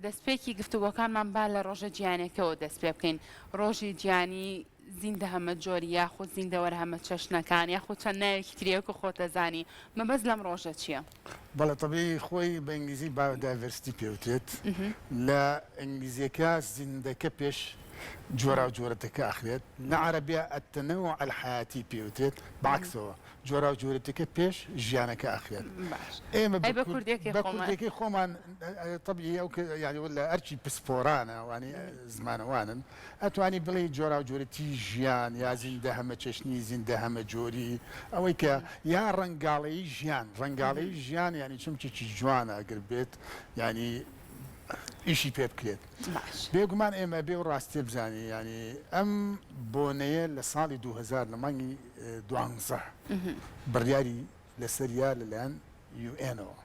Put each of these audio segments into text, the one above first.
دەستپێکی گفتوگۆکانمان با لە ڕۆژە جیهانیەکەوە دەست پێ بکەین. ڕۆژی جیهانی زیندە هەمەجۆری یاخود زیندەوەرە هەمەچەشنەکان یاخود چەند ناوێکی تری وەکو خۆت دەزانی مەبەست لەم ڕۆژە چییە؟ بەڵێ تەبیعی خۆی بە ئینگلیزی biodiversity پێوترێت لە ئینگلیزیەکە زیندەکە پێش جۆراوجۆرەتەکە ئەخرێت لە عەرەبیە التنوع الحیاتی پێوترێت بە عەکسەوە جۆراوجۆرێتیەکە پێش ژیانەکە ئەخرێت. باش ئێمە ئەی بە بە کورد کوردیەکەی بە خۆمان؟ کوردیەکەی خۆمان تەبیعی ئەو کە یانی لە ئەرکی پسپۆرانە ئەوانەی زمانەوانن ئەتوانی بڵێی جۆراوجۆرێتی ژیان یا زیندە هەمەچەشنی زیندە هەمەجۆری ئەوەی کە یا ڕەنگاڵەیی ژیان ڕەنگاڵەیی ژیان یانی چەمکێکی جوانە ئەگەر بێت یانی ئیشی پێ بکرێت. باش. بێگومان ئێمە ئەبێ ئەو ڕاستیە بزانین یانی ئەم بۆنەیە لە ساڵی 2000 لە مانگی دوانزە بڕیاری لەسەر یا لەلایەن UN ەوە.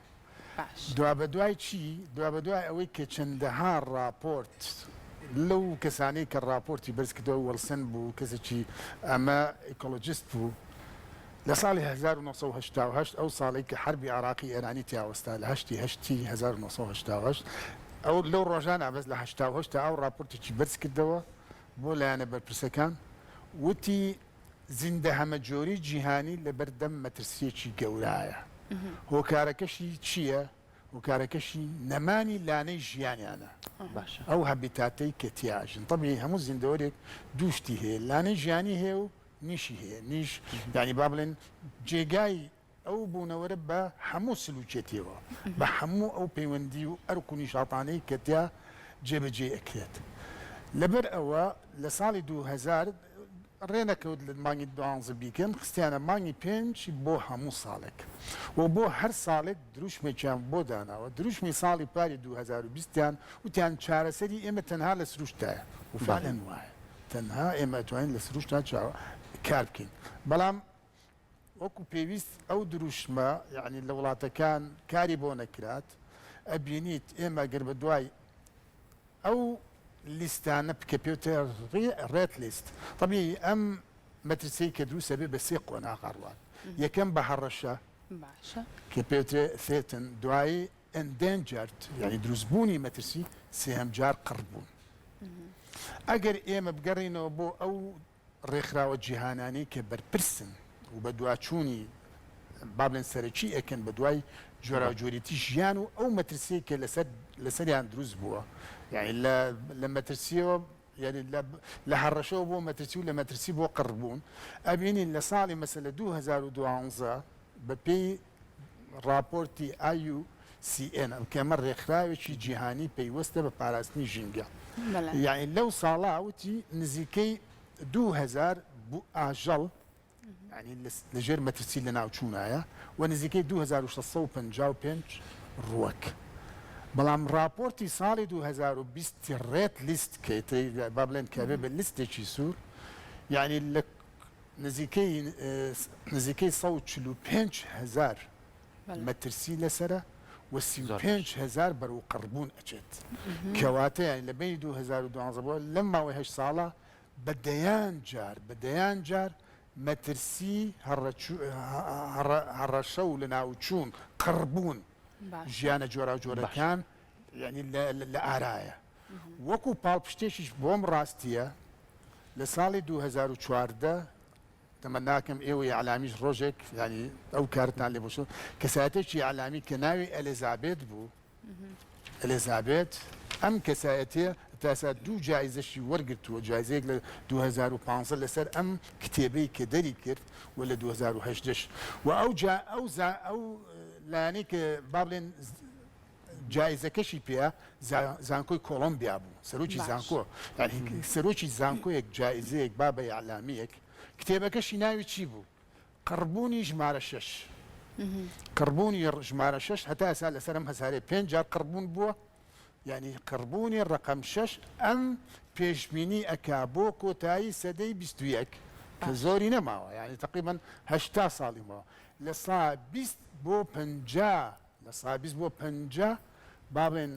باش. دوابەدوای چی؟ دوابەدوای ئەوەی کە چەندەها ڕاپۆرت لەو کەسانەی کە ڕاپۆرتی بەرز کردەوە وڵسن بوو کەسێکی ئەمە ecologist بوو لە ساڵی 1988 ئەو ساڵەی کە حەربی عێراقی ئێرانی تیا وەستا لە هەشتی هەشتی 1988 ئەو لەو ڕۆژانە بەس لە 88 تا ئەو ڕاپۆرتێکی بەرز کردەوە بۆ لایەنە بەرپرسەکان وتی زیندە هەمەجۆری جیهانی لەبەردەم مەترسییەکی گەورایە، هۆکارەکەشی چییە؟ هۆکارەکەشی نەمانی لانەی ژیانیانە، ئەو هابیتاتەی کە تیا ئەژین. تەبیعی هەموو زیندەوەرێک دوو شتی هەیە، لانەی ژیانی هەیە و نیشی هەیە. نیش یانی با بڵێن جێگای ئەو بوونەوەرە بە هەموو سلوکیەتیەوە، بە هەموو ئەو پەیوەندی و ئەرک و نیشاطانەی کە تیا جێبەجێ ئەکرێت. لەبەر ئەوە لە ساڵی 2000 ڕێ نەکەوت لە مانگی دوانزە بیکەن، خستیانە مانگی پێنج بۆ هەموو ساڵێک و بۆ هەر ساڵێک دروشمێکیان بۆ داناوە. دروشمی ساڵی پاری 2020 یان وتیان چارەسەری ئێمە تەنها لە سروشتدایە و فعلەن وایە. تەنها ئێمە ئەتوانین لە سروشتا کار بکەین. بەڵام وەکو پێویست ئەو دروشمە یەعنی لە وڵاتەکان کاری بۆ نەکرات، ئەبینیت ئێمە گەر بە دوای ئەو لیستانە کە پێوترێ red list، تەبیعی ئەم مەترسیەی کە دروست ئەبێ بە سێ قۆناغ ئەڕوات، یەکەم بە هەڕەشە کە پێوترێ threaten، دوایی endangered یەعنی دروستبوونی مەترسی، سێهەم جار قڕبوون. ئەگەر ئێمە بگەڕێینەوە بۆ ئەو ڕێکخراوە جیهانانەی کە بەرپرسن و بەدواچوونی با بڵێن سەرەکی ئەکەن بە دوای جۆراوجۆریتی ژیان و ئەو مەترسیەی کە لەسەر لەسەریان دروست بووە یعنی لە لە مەترسیەوە یعنی لە لە هەڕەشەوە بۆ مەترسی و لە مەترسی بۆ قڕبوون ئەبینین لە ساڵی مەسەلە 2012 بە پێی ڕاپۆرتی IUCN کە ئەمە ڕێکخراوێکی جیهانی پەیوەستە بە پاراستنی ژینگە یانی لەو ساڵا وتی نزیکەی 2000 ئاژەڵ یانی لە ژێر مەترسی لەناوچوونایە و نزیکەی 2655 ڕووەک. بەڵام ڕاپۆرتی ساڵی 2020 red list کە با بڵێن کە بێ بە لیستێکی سوور یانی لە نزیکەی نزیکەی 145 هەزار مەترسی لەسەرە و 35 هەزار بەرەو قڕبوون ئەچێت. کەواتە یانی لە بەینی 2012 بۆ لەم ماوەی هەشت ساڵە بە دەیان جار بە دەیان جار مەترسی هەڕەشە و لەناوچوون، قڕبوون ژیانە جۆراوجۆرەکان یانی لە ئارایە. وەکو پاڵپشتێکیش بۆم ڕاستییە لە ساڵی 2014 تەمەناکەم ئێوەی ئیعلامیش ڕۆژێک یانی ئەو کارتان لێ بۆ کەسایەتێکی ئیعلامی کە ناوی ئەلێزابێت بوو ئەلێزابێت ئەم کەسایەتیە تا ئێستا دوو جایزەشی وەرگرتووە جایزەیەک لە 2015 لەسەر ئەم کتێبەی کە دەری کرد و لە 2018 و ئەو جا ئەو ئەو لایەنەی کە با بڵێن جایزەکەشی پێ زانکۆی کۆڵۆمبیا بوو سەرۆکی زانکۆ سەرۆکی زانکۆیەک جایزەیەک با بە ئیعلامیەک کتێبەکەشی ناوی چی بوو قڕبوونی ژمارە شەش قڕبوونی ژمارە شەش هەتا ئێستا لەسەر ئەم هەسارەیە پێنج جار قڕبوون بووە یعنی قڕبوونی ڕقم شەش ئەم پێشبینی ئەکا بۆ کۆتایی سەدەی 21 کە زۆری نەماوە یعنی تقریبا 80 ساڵی ماوە لە سا 20 بۆ 50 لە سا 20 بۆ 50 با بڵێن.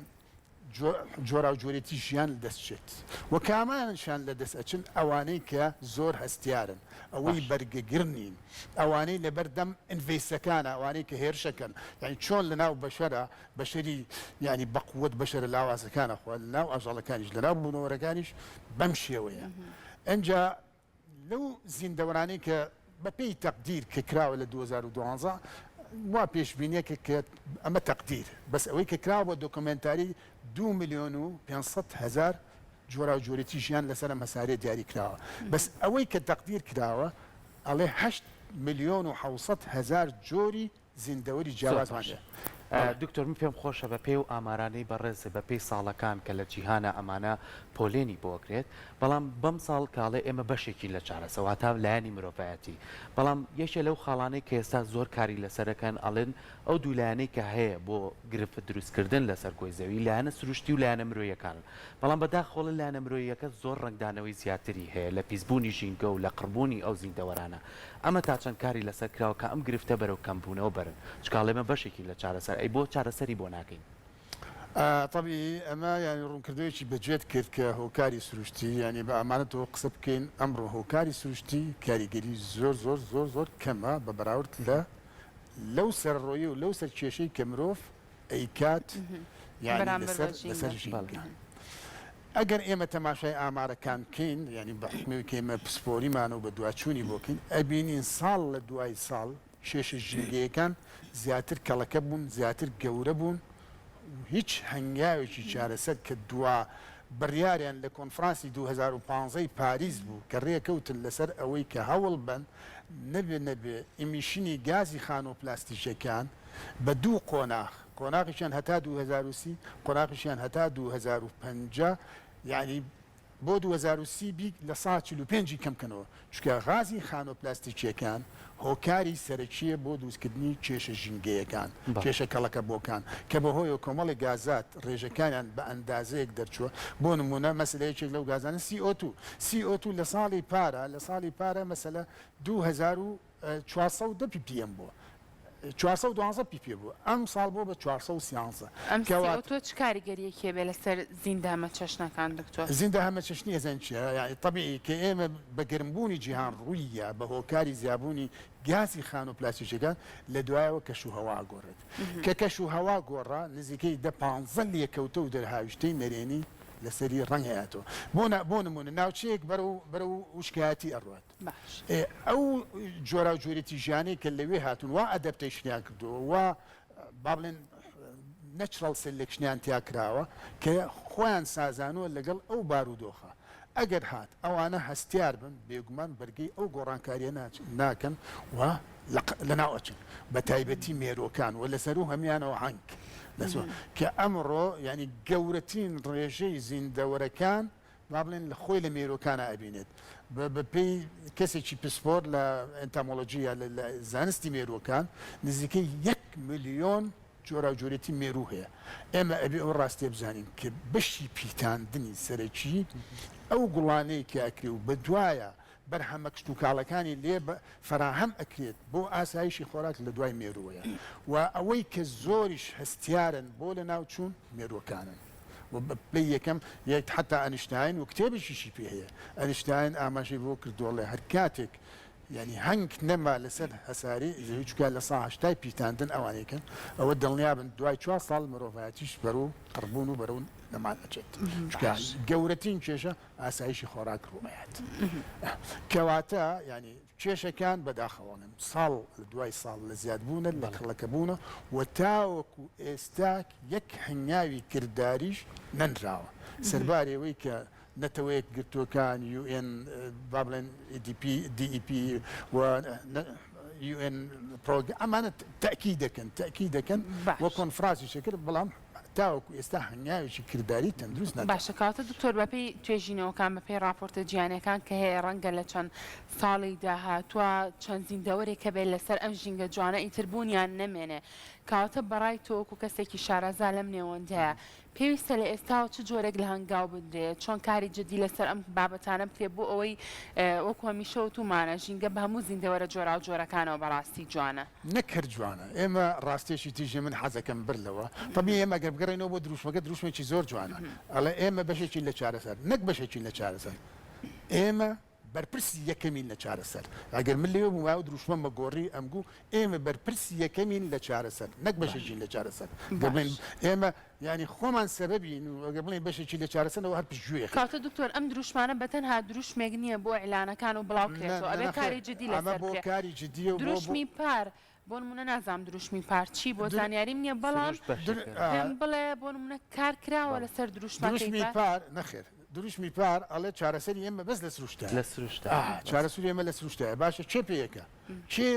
جۆراوجۆرێتی ژیان لەدەست چێت و کامانشان لەدەست ئەچن ئەوانەی کە زۆر هەستیارن ئەوەی بەرگەگر نین ئەوانەی لەبەردەم invasive ەکانە ئەوانەی کە هێرشەکەن یانی چۆن لەناو بەشەرە بەشەری یانی بەقوەت بەشەرە لاوازەکان ئەخوا لەناو ئاژەڵەکانیش لەناو بوونەوەرەکانیش بەم شێوەیە ئنجا لەو زیندەوەرانەی کە بەپێی تەقدیر کە کراوە لە 2012 وا پێشبینیەکە کە ئەمە تەقدیر بەس ئەوەی کە کراوە بە دۆکۆمێنتاری 2 ملیۆن و 500 هەزار جۆراوجۆرێتی ژیان لەسەر ئەم هەسارەیە دیاری کراوە بەس ئەوەی کە تەقدیر کراوە ئەڵێ 8 ملیۆن و 700 هەزار جۆری زیندەوەری زۆر جیاوازمان باشە هەیە. بەڵێ. دکتۆر من پێم خۆشە بە پێی ئەو ئامارانەی بەڕێزت بە پێی ساڵەکان کە لە جیهانا ئەمانە پۆلێنی بۆ ئەکرێت بەڵام بەم ساڵ کە ئەڵێ ئێمە بەشێکین لە چارەسە واتا لایەنی مرۆڤایەتی بەڵام یەکێ لەو خاڵانەی کە ئێستا زۆر کاری لەسەر ئەکەن ئەڵێن ئەو دوو لایەنەی کە هەیە بۆ گرفت دروست کردن لەسەر گۆی زەوی لایەنە سروشتی و لایەنە مرۆیەکانن بەڵام بەداخەوە ئەڵێن لایەنە مرۆییەکە زۆر ڕەنگدانەوەی زیاتری هەیە لە پیسبوونی ژینگە و لە قڕبوونی ئەو زیندەوەرانە ئەمە تا چەند کاری لەسەر کراوە کە ئەم گرفتە بەرەو کەم بوونەوە بەرن؟ چونکە ئەڵێ ئێمە بەشێکین لە چارەسەر، ئەی بۆ چارەسەری بۆ ناکەین؟ تەبیعی ئەمە یانی ڕوونکردنەوەیەکی بەجێت کرد کە هۆکاری سروشتی یانی بە ئامانەتەوە قسە بکەین ئەمڕۆ هۆکاری سروشتی کاریگەری زۆر زۆر زۆر زۆر کەمە بە بەراورد لە لەو سەرڕۆیی و لەو سەرکێشەی کە مرۆڤ ئەیکات یانی بەرامبەر بە لەسەر لەسەر ژینگە. ژینگە. ئەگەر ئێمە تەماشای ئامارەکان بکەین یانی بە حوکمی ئەوەی کە ئێمە پسپۆریمانە و بەدواچوونی بۆ بکەین ئەبینین ساڵ لە دوای ساڵ کێشە ژینگەیەکان زیاتر کەڵەکە بوون زیاتر گەورە بوون و هیچ هەنگاوێکی چارەسەر کە دوا بڕیاریان لە کۆنفرانسی 2015 ی پاریس بوو کە رێکەوتن لەسەر ئەوەی کە هەوڵ بەن نەبێ نەبێ emission ی گازی خانووە پلاستیکیەکان بە دوو قۆناغ، قۆناغێکیان هەتا 2030، قۆناغێکیان هەتا 2050، یەعنی بۆ 2030 بی لە سا 45 ی کەم کەنەوە، چونکە غازی خانووە پلاستیکییەکان هۆکاری سەرەکییە بۆ دروستکردنی کێشە ژینگەیەکان، کێشە کەڵەکەبووەکان، کە بەهۆیەوە کۆمەڵێک گازات رێژەکانیان بە ئەندازەیەک دەرچووە، بۆ نموونە مەسەلە یەکێک لەو گازانە CO2، CO2 لە ساڵی پارا، لە ساڵی پارا مەسەلە 2410 ppm بووە، 412 ppm بووە، ئەمساڵ بووە بە 413. ئەم کەواتە. CO2 چ کاریگەرییەکی هەبێ لەسەر زیندە هەمەچەشنەکان دکتۆر؟ زیندە هەمەچەشنی ئەزانی چیە؟ یانی تەبیعی کە ئێمە بە گەرمبوونی جیهان ڕووییا بە هۆکاری زیابوونی گازی خانوو پلاستیکیەکان لە دوایەوە کەش و هەوا ئەگۆڕێت. کە کەش و هەوا گۆڕا نزیکەی دە پانزە لێکەوتە و دەرهاویشتەی نەرێنی لەسەری ڕەنگ ئەیاتەوە. بۆ بۆ نموونە ناوچەیەک بەرەو بەرەو وشکایەتی ئەڕوات. باش. ئێ ئەو جۆراوجۆریی ژیانەی کە لەوێ هاتوون وا adaptation یان کردووە وا با بڵێن natural selection یان تیا کراوە کە خۆیان سازانووە لەگەڵ ئەو بارودۆخە. ئەگەر هات ئەوانە هەستیار بن بێگومان بەرگەی ئەو گۆڕانکارییە ناکەن و لەناو ئەچن بە تایبەتی مێرووەکان و لەسەروو هەموویانەوە هەنگ کە ئەمڕۆ یانی گەورەترین ڕێژەی زیندەوەرەکان با بڵێن لە خۆی لە مێرووەکانا ئەبینێت بە بە پێی کەسێکی پسپۆر لە entomology یا لە لە زانستی مێرووەکان نزیکەی یەک ملیۆن جۆراوجۆرێتی مێروو هەیە ئێمە ئەبێ ئەو ڕاستیە بزانین کە بەشی پیتاندنی سەرەکی ئەو گوڵانەی کە ئەکرێ و بە دوایە بەرهەمە کشتوکاڵەکانی لێ فەراهەم ئەکرێت بۆ ئاسایشی خۆراک لە دوای مێرووەیە و ئەوەی کە زۆریش هەستیارن بۆ لەناوچوون مێرووەکانن و بە پلەی یەکەم یەک حەتا ئەنیشتاین و کتێبێکیشی پێ هەیە ئەنیشتاین ئاماژەی بۆ کردووە ئەڵێ هەر کاتێک یانی هەنگ نەما لەسەر هەسارەی زەوی چونکە لە سا هەشتای پیتاندن ئەوانەیکەن ئەوە دڵنیابن دوای چوار ساڵ مرۆڤایەتیش بەرەو قڕبوون و بەرەو نەمان ئەچێت چونکە گەورەترین کێشە ئاسایشی خۆراک ڕووئەیات کەواتە یانی کێشەکان بەداخەوەڵێم ساڵ لە دوای ساڵ لە زیادبوونە لە کەڵەکەبوونە و تاوەکو ئێستا یەک هەنگاوی کرداریش نەنراوە سەرباری ئەوەی کە نەتەوەیەکگرتووەکان UN با بڵێن DP DEP و UN پرۆگ ئەمانە تەئکید دەکەن تەئکید دەکەن و باش. کۆنفرانسیش کرد بەڵام تاوەکو ئێستا هەنگاوێکی کرداری تەندروست نەنراوە. باشە کەواتە دکتۆر بەپێی توێژینەوەکان بەپێی ڕاپۆرتە جیهانیەکان کە هەیە ڕەنگە لە چەند ساڵی داهاتوە چەند زیندەوەرێک هەبێت لەسەر ئەم ژینگە جوانە ئیتر بوونیان نەمێنێ کەواتە بەڕای تۆ وەکو کەسێکی شارەزا لەم نێوەندەیە. پێویستە لە ئێستاوە چ جۆرێک لە هەنگاو بنرێت؟ چۆن کاری جدی لەسەر ئەم بابەتانە بکرێت بۆ ئەوەی وەکو هەمیشە وتومانە ژینگە بە هەموو زیندەوەرە جۆراوجۆرەکانەوە بەڕاستی جوانە. نەک هەر جوانە، ئێمە ڕاستیەکی تیژە من حەزەکەم بر لەوە، تەبیعی ئێمە گەر بگەڕێینەوە بۆ دروشمەکە دروشمێکی زۆر جوانە، ئەڵێ ئێمە بەشێکین لە چارەسەر، نەک بەشێکین لە چارەسەر، ئێمە بەرپرسی یەکەمین لە چارەسەر. ئەگەر من لەوێ بوومایە ئەو دروشمەم بەگۆڕی ئەمگوو ئێمە بەرپرسی یەکەمین لە چارەسەر نەک بەشێکین لە چارەسەر. گەر بڵێین ئێمە یانی خۆمان سەبەبین و ئەگەر بڵێین بەشێکی لە چارەسەر ئەوە هەر پشتگوێ ئەخەین. کاکە دکتۆر ئەم دروشمانە بەتەنها دروشمێک نییە بۆ ئیعلانەکان و بڵاو کرێتەوە ئەبێ کاری جدی ئەمە لەسەر بۆ بکرێ کاری جدیە و بۆ بۆ دروشمی پار بۆ نمونە نازانم دروشمی پار چی بۆ زانیاریم نییە بەڵام سروشت بەشێکە. پێم بڵێ بۆ نمونە کار کراوە لەسەر دروشمەکەی دروشمی پار؟ پار نەخێر دروشمی پار ئەڵێ چارەسەری ئێمە بەس لە سروشتایە. لە سروشتایە. ئا چارەسوری ئێمە لە سروشتایە باشە کێ پێیەکا؟ کێ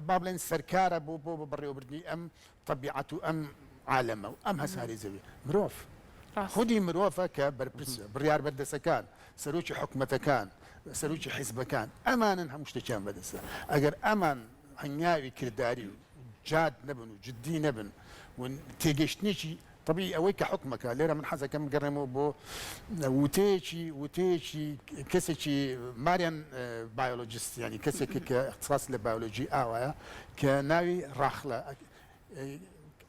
با بڵێن سەرکارە بۆ بۆ بەڕێوەبردنی ئەم تەبیعەت و ئەم عالەمە و ئەم هەسارەی زەوی؟ مرۆڤ. خودی مرۆڤە کە بەرپرسە، بڕیار بەردەسەکان، سەرۆکی حکومەتەکان، سەرۆکی حیزبەکان، ئەمانن هەموو شتێکیان بەدەستە. ئەگەر ئەمان هەنگاوی کرداری و جاد نەبن و جدی نەبن و تێگەیشتنێکی تەبیعی ئەوەی کە حوکمەکە، لێرە من حەزەکەم بگەڕێمەوە بۆ وتەیەکی وتەیەکی کەسێکی marine biologist یانی کەسێک کە ئیختساس لە بایۆلۆجی ئاوایە کە ناوی ڕاخلە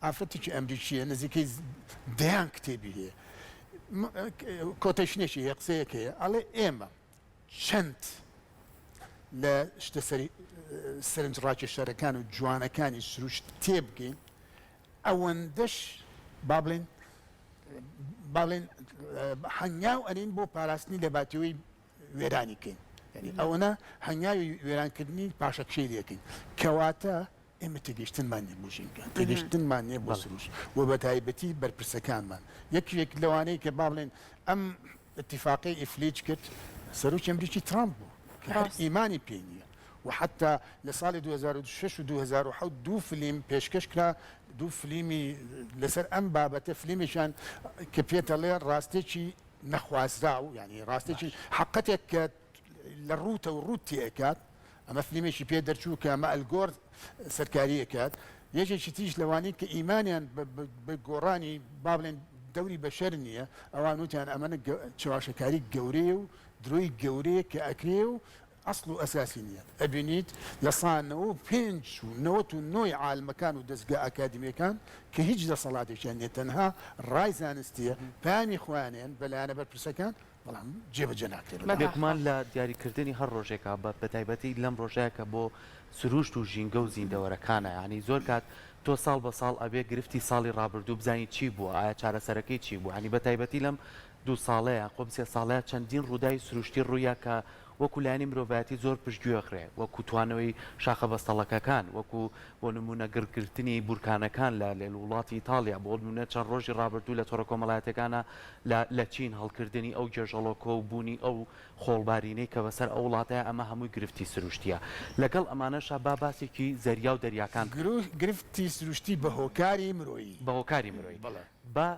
ئافرەتێکی ئەمریکییە نزیکەی دەیان کتێبی هەیە quotation ێکی هەیە قسەیەک هەیە ئەڵێ ئێمە چەند لە شتە سەرنجڕاکێشەرەکان و جوانەکانی سروشت تێبگەین ئەوەندەش با بڵێن با بڵێن هەنگاو ئەنین بۆ پاراستنی لە باتەوەی وێرانی کەین یعنی ئەوەنە هەنگاوی وێرانکردنی پاشەکشەی لەکەین کەواتە ئێمە تێگەیشتنمان نیە بۆ ژینگە، تێگەیشتنمان نیە بۆ سروشت و بە تایبەتی بەرپرسەکانمان. یەکێک لەوانەی کە با بڵێین ئەم ئیتیفاقەی ئیفلیج کرد سەرۆکی ئەمریکی ترامپ بوو کە هەر ئیمانی پێی نیە و حەتا لە ساڵی 2006 و 2007 دوو فلیم پێشکەش کرا دوو فلیمی لەسەر ئەم بابەتە فلیمێکیان کە پێتەڵێ ڕاستێکی نەخوازراو یانی ڕاستێکی حەقەتێک کە لە ڕووتە و ڕووت تێئەکات ئەمە فلیمێکی پێ دەرچوو کە ئەمە ئەلگۆر سەرکاری ئەکات یەکێکی تریش لەوانەی کە ئیمانیان بە گۆڕانی با بڵێن دەوری بەشەر نییە ئەوان وتیان ئەمە چەواشەکاری گەورەیە و درۆی گەورەیە کە ئەکرێ و ئەسڵ و ئەساسی نییە ئەبینیت لە سا 95 و 99 عالمەکان و دەزگا ئەکادیمیەکان کە هیچ دەسەڵاتێکیان نییە تەنها ڕای زانستیە پەیامی خۆیانیان بە لایەنە بەرپرسەکان بەڵام جێبەجێ ناکرێت بەداخەوە. بێگومان لە دیاریکردنی هەر ڕۆژێکا بە بەتایبەتی لەم ڕۆژەیا کە بۆ سروشت و ژینگە و زیندەوەرەکانە یانی زۆر کات تۆ ساڵ بە ساڵ ئەبێ گرفتی ساڵی ڕابردوو بزانی چی بووە ئایا چارەسەرەکەی چی بووە یانی بەتایبەتی لەم دوو ساڵەیا یاخۆ سێ ساڵەیا چەندین ڕووداوی سروشتی ڕوویا کە وەکو لایەنی مرۆڤایەتی زۆر پشتگوێخرێ، وەکو توانەوەی شاخە بەستەڵەکەکان، وەکو بۆ نموونە گڕگرتنی بورکانەکان لە لە وڵاتی ئیتاڵیا، بۆ نموونە چەند ڕۆژی ڕابردوو لە تۆڕە کۆمەڵایەتیەکانا لە لە چین هەڵکردنی ئەو گێژەڵۆکە و بوونی ئەو خۆڵبارینەی کە بەسەر ئەو وڵاتەیا ئەمە هەمووی گرفتی سروشتیە. لەگەڵ ئەمانەشا با باسێکی زەریا و دەریاکان بکەین. گرفتی سروشتی بە هۆکاری مرۆیی. بە هۆکاری مرۆیی. بەڵێ. با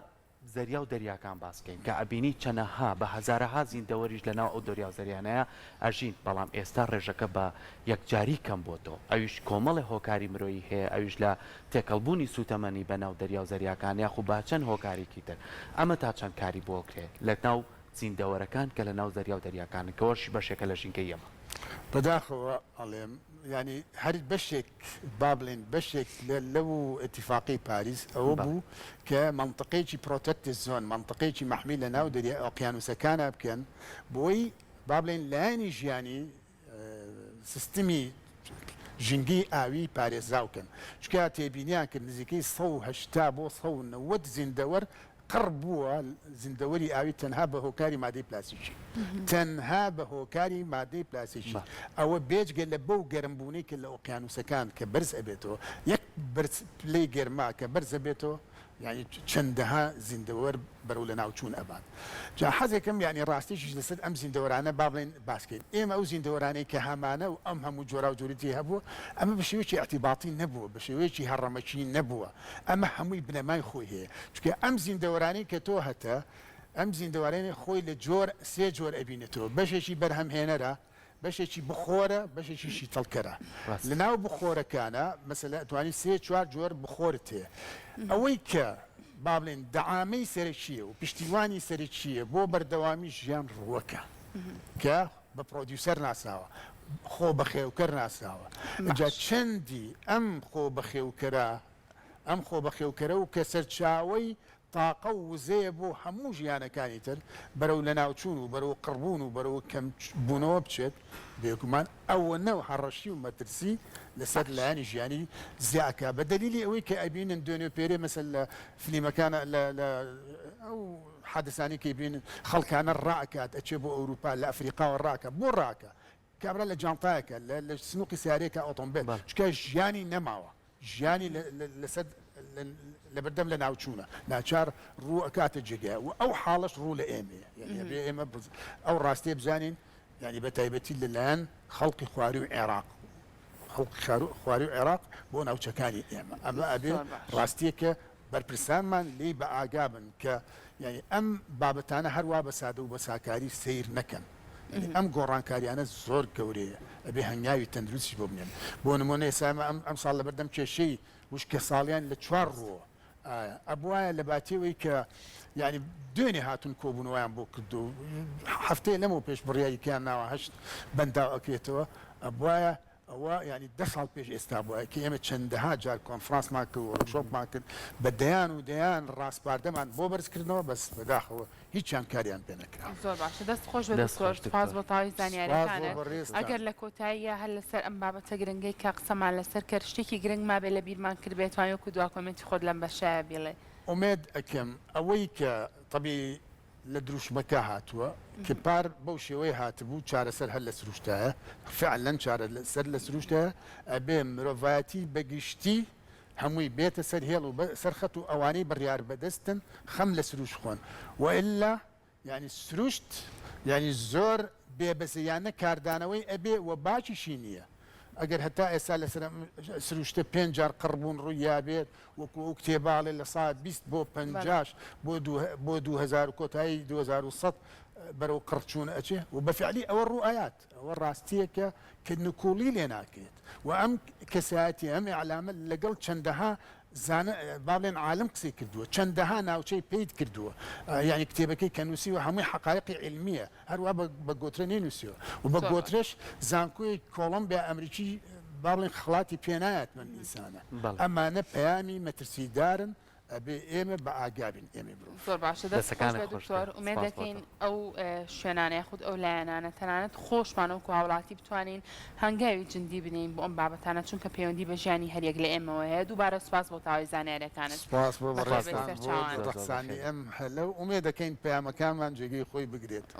زەریا و دەریاکان باس کەین کە ئەبینی چەنەها بە هەزارەها زیندەوەریش لە ناو ئەو دەریا و زەریانەیا ئەژین بەڵام ئێستا ڕێژەکە بە یەکجاری کەم بۆتەوە ئەویش کۆمەڵێ هۆکاری مرۆیی هەیە ئەویش لە تێکەڵ بوونی سوتەمەنی بە ناو دەریا و زەریاکان یاخو بە چەند هۆکاریکی تر ئەمە تا چەند کاری بۆ کرێ لە ناو زیندەوەرەکان کە لە ناو زەریا و دەریاکانن کە وەش بەشێکە لە ژینگەی ئێمە. بەداخەوە ئەڵێم یانی هەر بەشێک با بڵێین بەشێک لە لەو ئیتیفاقەی پاریس ئەوە بوو کە مەنتقەیەکی protected zone مەنتقەیەکی مەحمی لە ناو دەریا ئۆقیانوسەکانا بکەن بۆی با بڵێین لایەنی ژیانی سیستمی ژینگەی ئاوی پارێزراو کەن چونکە تێبینیان کرد نزیکەی 180 بۆ 190 زیندەوەر قڕ بووە زیندەوەری ئاوی تەنها بە هۆکاری مادەی پلاستیکی تەنها بە هۆکاری مادەی پلاستیکی ئەوە بێجگە لە بەو گەرم بوونەی کە لە ئۆقیانوسەکان کە بەرز ئەبێتەوە یەک بەرز پلەی گەرما کە بەرز ئەبێتەوە یانی چەندەها زیندەوەر بەرەو لەناوچوون ئەبات جا حەزێکم یانی ڕاستیشیش لەسەر ئەم زیندەوەرانە با بڵێین باس کەین ئێمە ئەو زیندەوەرانەی کە هەمانە و ئەم هەموو جۆراوجۆریی هەبووە ئەمە بە شێوەیەکی ئیعتیباتی نەبووە بە شێوەیەکی هەڕەمەکی نەبووە ئەمە هەمووی بنەمای خۆی هەیە چونکە ئەم زیندەوەرانەی کە تۆ هەتە ئەم زیندەوەرانەی خۆی لە جۆر سێ جۆر ئەبینێتەوە بەشێکی بەرهەمهێنەرە بەشێکی بخۆرە بەشێکی شیتەڵکەرە لە ناو بخۆرەکانە مەسەلە ئەتوانی سێ چوار جۆر بخۆرت هەیە ئەوەی کە. با بڵێین دەعامەی سەرەکییە و پشتیوانی سەرەکییە بۆ بەردەوامی ژیان ڕووەکە کە بە producer ناسراوە، خۆ بەخێوکەر ناسراوە. ئینجا باش. چەندی ئەم خۆ بەخێوکەرە ئەم خۆ بەخێوکەرە و کە سەرچاوەی تاقە و وزەیە بۆ هەموو ژیانەکانی تر، بەرەو لەناوچوون و بەرەو قڕبوون و بەرەو کەم بوونەوە بچێت، بێگومان ئەوەنە هەڕەشی و مەترسی لەسەر باش. لایەنی ژیانی زیا ئەکا بە دەلیلی ئەوەی کە ئەبینن دوێنێ و پێرێ مەسەل لە فلیمەکانا لە لە ئەو حادسانەی کە ئەبینن خەڵکانە ڕائەکات ئەچێ بۆ ئەوروپا لە ئەفریقاوە ڕائەکا بۆ ڕائەکا کابرا لە جانتایەکە لە لە سنوقی سیارەیەکا ئۆتۆمبێل بەڵێ. چونکە ژیانی نەماوە ژیانی لەسەر لەبەردەم لەناوچوونە ناچار ڕوو ئەکاتە جێگای و ئەو حاڵەش ڕوو لە ئێمەیە یانی ئەبێ ئێمە ئەو ڕاستیە بزانین یانی بە تایبەتی لەلایەن خەڵکی خواروی عێراق خەڵکی خواروی عێراق بۆ ناوچەکانی ئێمە ئەمە ئەبێ ڕاستیەکە بەرپرسانمان لێی بە ئاگا بن کە یانی ئەم بابەتانە هەر وا بە سادە و بە ساکاری سەیر نەکەن. یانی ئەم گۆڕانکاریانە زۆر گەورەیە ئەبێ هەنگاوی تەندروستیش بۆ بنێن. بۆ نموونە ئێستا ئێمە ئەم ئەمساڵ لەبەردەم کێشەی وشکەساڵیان لە چوار ڕووەوە. ئایا ئەبوایە لە باتی ئەوەی کە یانی دوێنێ هاتوون کۆبوونەوەیان بۆ کردو و هەفتەیە لەمەو پێش بڕیاری پێیان ناوە هەشت بەنداو ئەکرێتەوە ئەبوایە ئەوە یانی دە ساڵ پێش ئێستا بوایە کە ئێمە چەندەها جار کۆنفرانسمان کرد و وۆرکشۆپمان کرد بە دەیان و دەیان ڕاسپاردەمان بۆ بەرزکردنەوە بەس بەداخەوە هیچیان کاریان پێ نەکرا. زۆر باشە دەست خۆش بێت دەست دکتۆر خۆش سوپاس دکتۆر. بۆ تەواوی سوپاس بۆ زانیاریەکانت بەڕێزتان. ئەگەر لە کۆتاییا هەر لەسەر ئەم بابەتە گرنگەی کە قسەمان لەسەر کرد شتێکی گرنگ مابێ لە بیرمان کردبێ توانی وەکو دوا کۆمێنتی خۆت لەم بەشەیا بیڵێ. ئومێد ئەکەم ئەوەی کە تەبی لە دروشمەکە هاتووە کە پار بەو شێوەیە هاتبوو چارەسەر هەر لە سروشتایە، فعلا چارەسەر لە سروشتایە، ئەبێ مرۆڤایەتی بە گشتی هەمووی بێتە سەر هێڵ و سەر خەت و ئەوانەی بڕیار بەدەستن خەم لە سروشت خۆن وئیلا یانی سروشت یانی زۆر بێ بەزەیانە کاردانەوەی ئەبێ و باکیشی نییە ئەگەر هەتا ئێستا لەسەر ئەم سروشتە پێنج جار قڕ بوون ڕووی یابێت وەکو ئەو کتێبە ئەڵێ لە سا 20 بۆ پەنجاش بۆ دوو بۆ 2000 کۆتایی 2100 بەرەو قڕچوون ئەچێ و بە فعلی ئەوە ڕوو ئەیات ئەوە ڕاستیەکە کە نکوڵی لێ ناکرێت و ئەم کەسایەتی ئەم ئیعلامە لەگەڵ چەندەها زانا با بڵێن عالم قسەی کردووە چەندەها ناوچەی پەید کردووە یانی کتێبەکەی کە نووسیوە هەمووی حەقایقی عیلمیە هەروا بە گۆترە نەینووسیوە و بە گۆترەش زانکۆی کۆڵۆمبیا ئەمریکی با بڵێن خەڵاتی پێ نایات من ئینسانە ئەمانە پەیامی مەترسیدارن ئەبێ ئێمە بە ئاگا بین ئێمەی مرۆڤ. زۆر باشە دەست خۆش بێت دکتۆر ئومێد دەکەین ئەو شوێنانە یاخود ئەو لایەنانە تەنانەت خۆشمان وەکو هاوڵاتی بتوانین هەنگاوی جندی بنێین بۆ ئەم بابەتانە چونکە پەیوەندی بە ژیانی هەریەک لە ئێمەوە هەیە دووبارە سوپاس بۆ تەواوی زانیاریەکانت. سوپاس بۆ بەخێر بێی بەڕێزتان بۆ سەرچاوان. ڕەخسانی ئەم هەلە و ئومێد دەکەین پەیامەکانمان جێگەی خۆی بگرێت.